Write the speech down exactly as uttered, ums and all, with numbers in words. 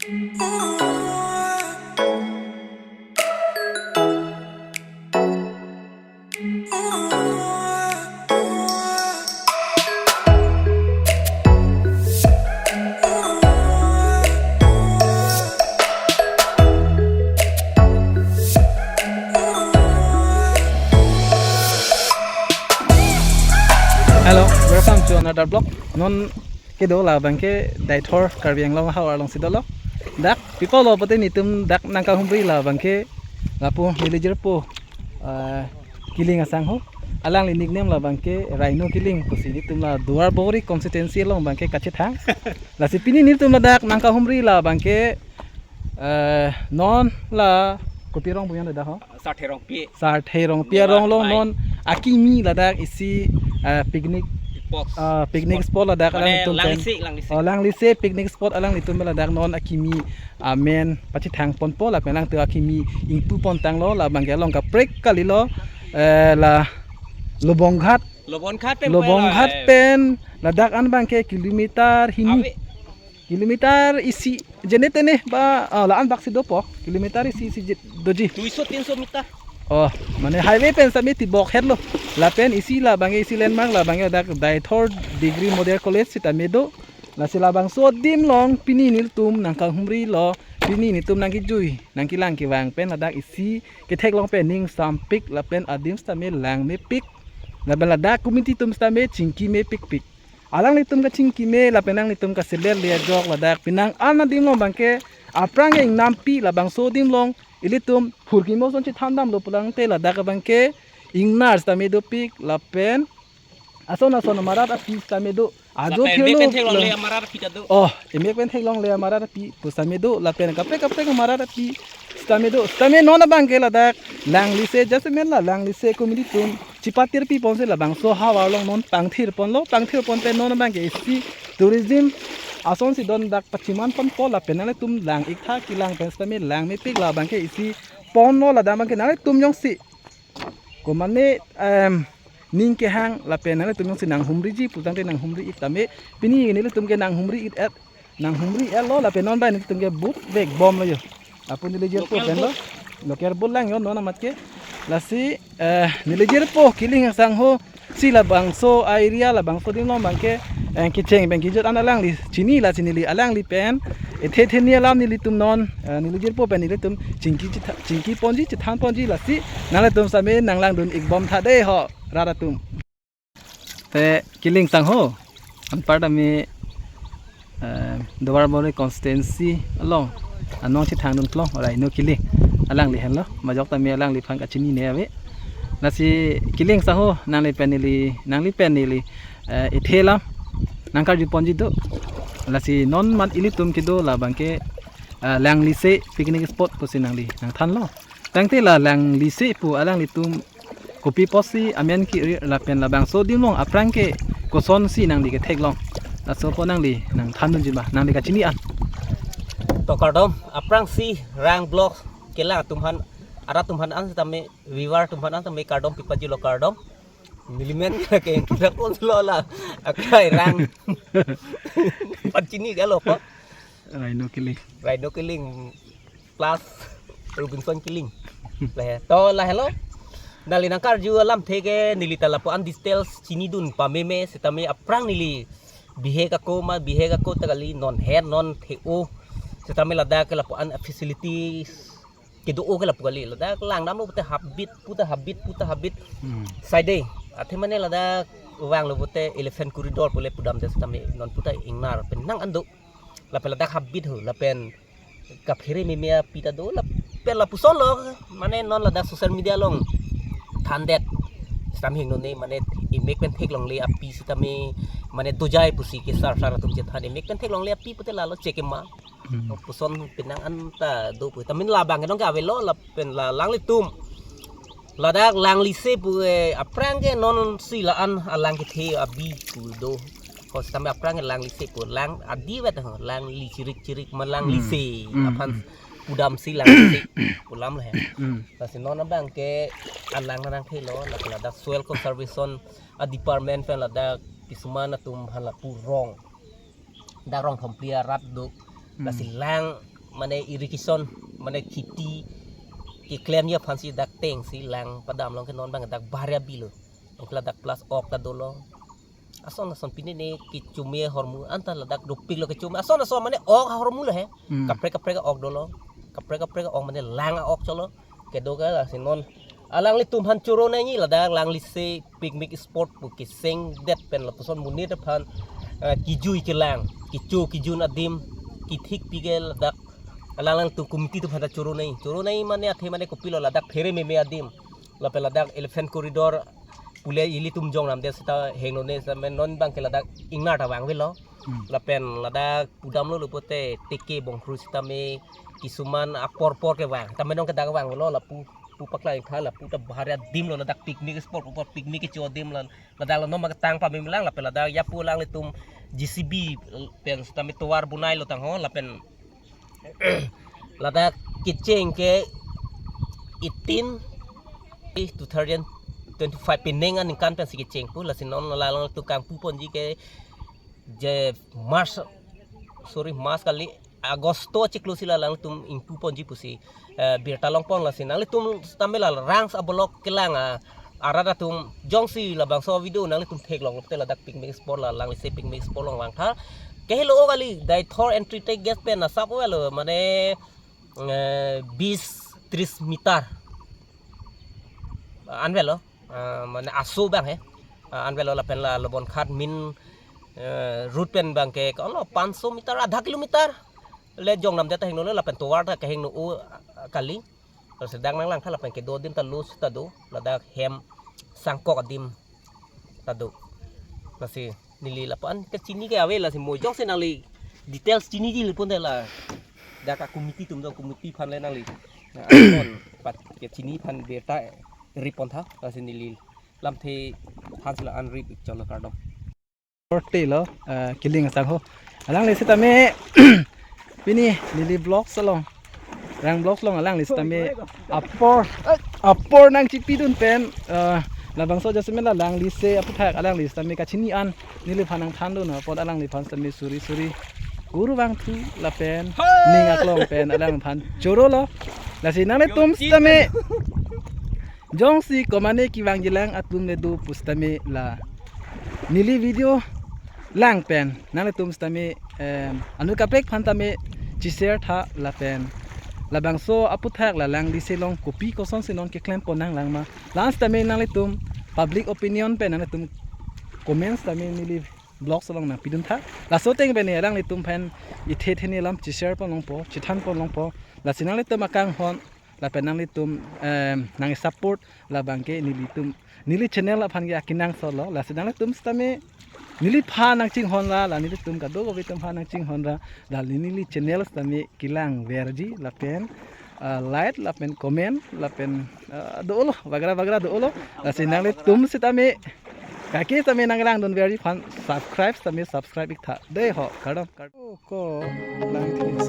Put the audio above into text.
Hello, welcome to another vlog. Non kedo labangke Deithor Karbi Anglong ahavar alongsi dolo. Dak pi apotlo pulote nelitum dak nangkahumri labangke lapu neli jirpo, eh, Killing asangho. Alangli nickname labangke Rhino Killing pusi nelitum la Duarbagori constituency along abangke kachethang. Lasi pini nelitum ladak nangkahumri labangke, eh, non la kopi rong pu yang ladak ho? Sarthe Rongpi. Sarthe Rongpi arong along non akimi ladak isi, eh, picnic, spot. Ah, picnic spot ladak alanglitum pen. Langlise, Langlise. Oh, Langlise picnic spot alanglitum pen ladak non akimi amen pachethang ponpo lapen alangtum akimi ingpu pontanglo labangke along kaprek kalilo, eh, la Lobongghat. Lobongghat pen Lobongghat pen ladak an abangke kilometer hini. Ave. Kilometer isi jene tene ba, ah, la-an baksi dopo. Kilometer isi isi je-, doji. Duiso tinso meter. Oh, mane highway pen sitame tibok hetlo. Lapen isi labangke isi landmark labangke dak Deithor Degree Model College sitame do. Lasi labangso adim along pini nelitum nangkahumrilo. Pini nelitum nangkejui, nangkelang kevang pen ladak isi ketheklong pen ning sampik lapen adim sitame langmepik. Lapen ladak committee atum sitame chingkimepikpik. Alanglitum kachingkime lapen alanglitum kaselet le ajok ladak penang an adim along abangke aphrang ke ingnampi labangso adim along ilitum hurkimo ason chethandamlo pulangte ladak abangke ingnar sitame dopik lapen ason ason amarat api sitame do. Ajo lapen thirlo emek pen theklongle amarat api ta do. Oh, emek pen theklongle amarat api pu sitame do lapen kaprek kaprek amarat api sitame do. Sitame non abangke ladak Langlise jasemet la Langlise committee atum chepatirpi ponsi labangso ahavar along non pangthir ponlo, pangthir pon pen non abangke isi tourism asonsi don dak pachiman ponpo lapen nanglitum lang-iktha kelang pen sitame langmepik labangke isi ponlo ladak abangke nanglitum jongsi komane, em, ning kehang lapen nanglitum jongsi nanghumriji pulangte nanghumri-ik tame pini nelitum ke nanghumri-ik et nanghumri-etlo lapen non abang nelitum ke but vekbomlo yo. Lapu neli jirpo local penlo. But. Local but lang yo non amat ke. Lasi, eh, neli jirpo Killing asangho si labangso a-area labangso adim along abangke, eh, kecheng pen kejut an alangli chini lasi neli alangli pen ethe theni alam nelitum non, eh, neli jirpo pen nelitum chingki chetha-, chingki ponji chethan ponji lasi nanglitum sitame nanglangdun-ikbom tha dei ho rat atum. Te Killing asangho, anparta me, eh, Duarbagori constituency along anong chethangdun klong Rhino Killing. Alangli henlo, majok tame alangliphan kachinine ave. Lasi Killing asangho, nangli pen neli, nangli pen neli, eh, ethe alam nangkarju ponji do. Lasi non amat ilitum kedo labangke, eh, Langlise picnic spot pusi nangli nangthanlo. Tangte la Langlise pu alanglitum kopi apotsi amen ke-ir lapen labangso adim along aphrang ke kosonsi nangli ketheklong. Laso apot nangli nangthandunji ma, nangli kachini an. To kardom, aphrangsi Rang Vlog kelang atum aphan, arat atum aphan an sitame, viewer atum aphan an sitame kardom pipajilo kardom. Nelimen ke kira konlo la, akai Rang. Pachini galo po. Rhino Killing. Rhino Killing plus Robinson Killing. Lahei. To lahelo. Nangli nangkarju alamthe ke neli ta lapu-an details chinidun pameme sitame aphrang neli bihek ako ma bihek ako ta kali non het non the-o. Sitame ladak ke lapu-an facilities kedo-o ke lapu kali. Ladak langdamlo pute habit, puta habit, puta habit. Hmm. Side. Athe mane ladak vanglo pute elephant corridor pule pudamde sitame non puta ingnar pen nang an do. Lapen ladak habit ho, lapen kaphere meme api ta do, lapen lapusonlo, mane non ladak social media along thandet. Sitame hengnone, mane emek pen theklongle api sitame, mane dojai pusi kesar sar atum chethan emek pen theklongle api pute lalo chekema. Hmm. Puson penang an ta do pu. Tamin labang ke nong ke avelo lapen la Langlitum. Ladak Langlise pu, eh, aphrang ke nonsi la-an alang kethe abi pu do. Ko sitame aphrang ke Langlise pu lang adi vet ho, Langli chirik chirik ma Langlise. Hmm. Hmm. Aphan pudamsi Langlise pu alam lahei. Hmm. Lasi non abang ke alang nangthelo, ladak soil conservation a department pen ladak kisuman atum aphan lapu rong. Dak rong thomphli arat do. Hmm. Lasi lang mane irrigation, mane kheti keklemji aphansi dak tank si lang padam long ke non bang dak Bhari Abi lo. Ongkla dak plus ok ta dolo. Ason ason pine ne kechome ahormu anta ladak dopik lo kechome. Ason ason mane ok ahormu lo he. Hmm. Kaprek kaprek ok dolo. Kaprek kaprek ok mane lang ok cholo. Kedo ke lasi non alanglitum aphan choro nangji ladak Langlisi picnic spot pu keseng det pen lapuson monit aphan, eh, kejui kelang, kecho kejun adim, kethik pike ladak alang alanglitum committee atum aphan ta choro nangji. Choro nangji mane athe mane kopilo ladak phere meme adim. Lapen ladak elephant corridor pule ilitum jong ram de seta hengno ne sa men non bang ke ladak ingnar ta vangvelo. Hmm. Lapen ladak pudamlo lo pote teke bongkru sitame kisuman apor por ke vang. Tame nong ke dak vanglo lapu pu paklang tha lapu ta Bhari adim lo ladak picnic spot pu picnic kecho adim lo ladak lo nom tang pamim lang lapen ladak yapu alanglitum J C B pen sitame tovar bunai lo tang ho lapen ladak kecheng ke eighteen two thousand twenty-five penang aningkan pensi kecheng pu lasi non alanglitum kangpu ponji ke je March, sorry, March kali, Agosto chiklo si la alanglitum ingpu ponji pusi, eh, birta longpon lasi nanglitum sitame la rangs abolok kelang a arat atum jongsi labangso video nanglitum theklong lote ladak picnic spot la Langlisi picnic spot along vangtha. Kehelo kali, Deithor entry ticket pen asap velo mane, eh, bis tris meter. Anvelo, ah, mane aso bang he. Ah, anvelo lapen la Lobongkhat main, eh, road pen bang ke kalo panch so meter, adha kilometer. Le jong ram det ta hengno le lapen tovar ta kehengno o, ah, kali. Terus sedang nang langkha lapen kedo adim ta lo sita do, ladak hem sangkok adim ta do. Lasi neli lapu-an kechini ke ave lasi mo jongsi nangli details chiniji lapu-an de la. Dak a committee atum do committee aphan le nangli. Nah, apon pat kechini aphan birta ripontha lasi neli lamthe aphansi la-an rip cholo kardom. Korte lo, eh, Kiling asang ho. Alangli sitame pini neli vlogs along. Rang vlogs along alangli sitame apor, apor nangchipidun pen, eh, labangso jasemet la Langlisi aputhak alangli sitame kachini an neliphan nangthandun apot alangliphan sitame suri suri. Guru vangthu lapen ning aklong pen alangphan choro lo. Lasi nanglitum sitame jongsi komane kevangjilang atum le do pusitame la neli video lang pen nanglitum sitame, em, anu kaprek aphan tame chishare tha lapen labangso aputhak la Langlisi along kopi kosonsi non keklempon nanglang ma. La-an sitame nanglitum public opinion pen nanglitum comments tame neli vlogs along nangpidun tha. Laso ateng pen ne alanglitum aphan ithe theni alam chishare pon longpo, chithan pon longpo. Lasi nanglitum akanghon lapen nanglitum, em, nangsupport labang ke nelitum, neli channel aphan ke akenangsot lo. Lasi nanglitum sitame neliphan nangchinghon ra, la nelitum kadokave atum aphan nangchinghon ra, la neli channel sitame kelang verji lapen, ah, like lapen comment lapen, ah, dolo bagra bagra dolo. Lasi nanglitum sitame kake sitame nanglangdun verji aphan subscribe sitame subscribe ik tha. Dei ho, kardom. Ko lang this.